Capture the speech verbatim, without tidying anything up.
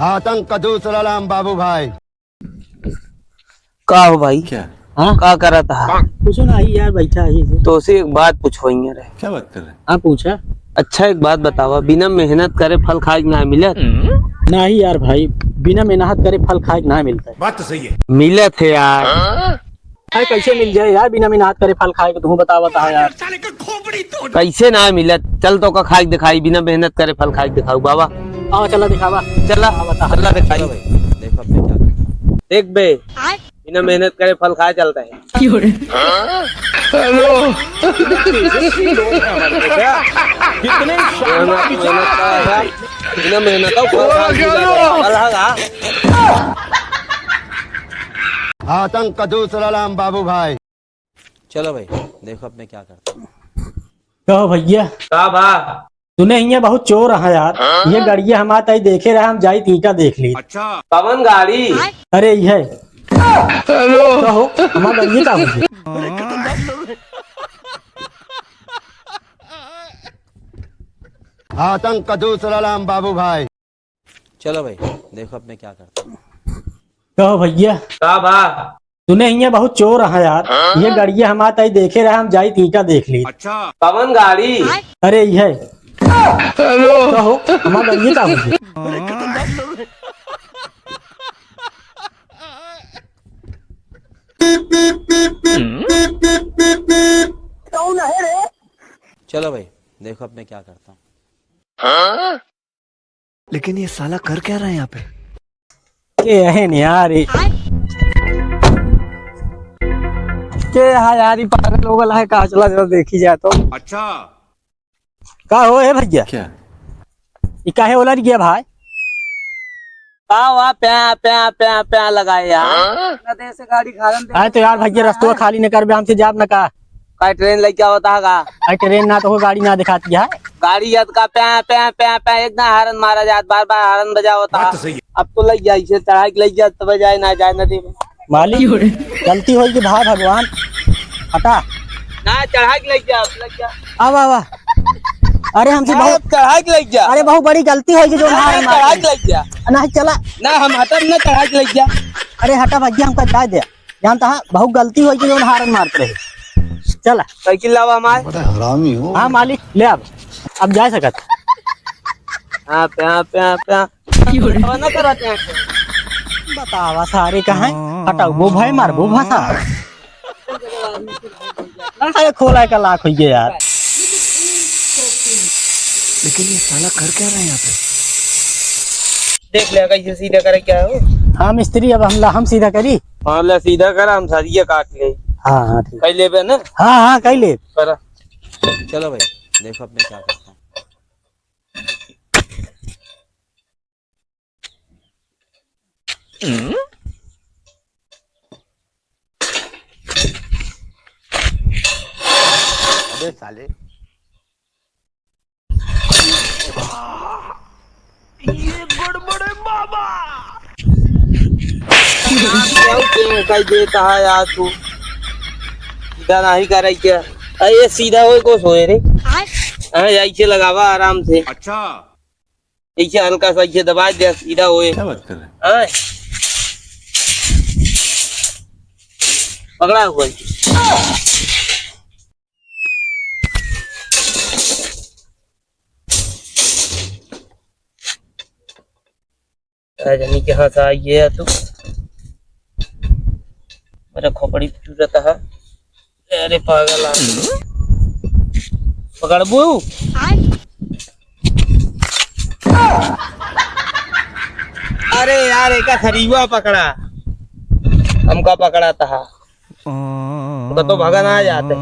आतंक का दूसरा नाम बाबू भाई। का हो भाई? क्या? हाँ? का करत हा? कुछ नाही यार, बैठा ही। तोसे एक बात पूछवइया रहे। क्या बात कर रहे? हाँ, पूछा। अच्छा, एक बात बतावा, बिना मेहनत करे फल खाए के ना मिलत? नाही यार भाई, बिना मेहनत करे फल खाए के ना मिलता है। बात तो सही है। मिलत है यार। हाँ? अरे कैसे मिल जाए यार, बिना मेहनत करे फल खाए के? तू बता, बता यार। कैसे ना मिलत? चल तोका खाए के दिखाई, बिना मेहनत करे फल खाए के दिखाऊ बाबा। आओ चला दिखावा। चला, हाँ, बता। चला दिखाई। चलो भाई, देखो अब मैं क्या करता हूँ। देख बे, आय? बिना मेहनत करे फल खाए चलता है। क्यों रे? हाँ? हेलो। कितने शानदार विचार। मेहनत का है। बिना मेहनत का फल खाए चलता है। आतंक का दूसरा नाम बाबू भाई। चलो भाई, देखो अब मैं क्या करता हूँ। कहो भइया। का बा? सुने हियाँ बहुत चोर है यार। हाँ? ये गड़िया हमार ताई देखे रहे, हम जाई त इनका देख ली। अच्छा। कवन गाड़ी? अरे ये। हेलो। कहो, हमार गड़िया का हो गया? आतंक का दूसरा नाम बाबू भाई। चलो भाई, देखो अब मैं क्या करता हूँ। कहो भइया। का बा? सुने हियाँ बहुत चोर है यार। हाँ? ये गड़िया हमार ताई देखे रहे, हम जाई त इनका देख ली। अच्छा। कवन गाड़ी? अरे ये। हेलो। कहो, हमार गड़िया का हो गया? कौन है रे? चलो भाई, देखो अब मैं क्या करता हूँ। हाँ? लेकिन ये साला कर क्या रहा है यहाँ पे? के है यार, ये के है यार, ये पागल हो गया है का? चला जरा देखी जाए तो। अच्छा। का हो है भइया? क्या? ये काहे ओला गया भाई? का हुआ? प्या, प्या, प्या, प्या लगाए यार। हाँ? ना दे से गाड़ी खालन दे। अरे तो यार भइया, रस्तवा खाली न करबे, हमसे जाब न का? का ट्रेन लइके आवत ह का? अरे ट्रेन ना तो हो, गाड़ी ना दिखाती है। गाड़ी याद का प्या, प्या, प्या, प्या, एक ना हारन मारा जात, बार बार हारन बजावत ह। बात तो सही है। अब तो लइ जाई से चढ़ाई के लइ जात, तब जाए ना जाए ना देवे। मालिक, गलती होई कि भाई भगवान, हटा। ना, चढ़ा के लइ जा, लइ जा। आवा, आवा। अरे हमसे ना, बहुत चढ़ा के लइ जा। अरे बहुत बड़ी गलती होई कि जो ना, हारन मार चढ़ा के लइ जा। नहीं चला। ना, हम हटब ना, चढ़ा के लइ जा। अरे हटा भइया, हमका जाए दे। जानता है, बहुत गलती होई कि जो हारन मारत रहे। चला। साइकिल लावा हमार। बड़ा हरामी हो। हाँ मालिक, ले अब। अब जा सकत। हाँ, पे, हाँ, पे, हाँ, पे, हाँ। क्यों रे? अब ना करा ते आके। बतावा सारे कहाँ है? हटाओ, वो भाई मार, वो भाषा। अरे खोला का लाख होई गया यार। लेकिन ये साला कर क्या रहा है यहाँ पे? देख ले, कैसे सीधा करे क्या हो? हाँ मिस्त्री, अब हम ला, हम सीधा करी। हाँ, ले सीधा करा, हम सरिया काट ले। हाँ, हाँ, ठीक। कई लेबे ना? हाँ, हाँ, कई ले। करा। चलो भाई, देखो अब मैं क्या करता हूँ। अबे साले। ये गड़बड़ है बाबा। कई देता है यार तू। सीधा नहीं करे क्या? अरे ये सीधा होए को सोए रे। हाँ, ऐसे लगावा आराम से। अच्छा। ऐसे हल्का सा ऐसे दबा दे, सीधा होए। क्या बात कर रहे हैं? हाँ। पकड़ा हुआ है। आ जानी कहाँ से आई है तू? मेरा खोपड़ी चूरत है। अरे पागल आ। पकड़बू? अरे यार, एका सरीवा पकड़ा। हमका पकड़ा था। हमका तो भगा ना जाते।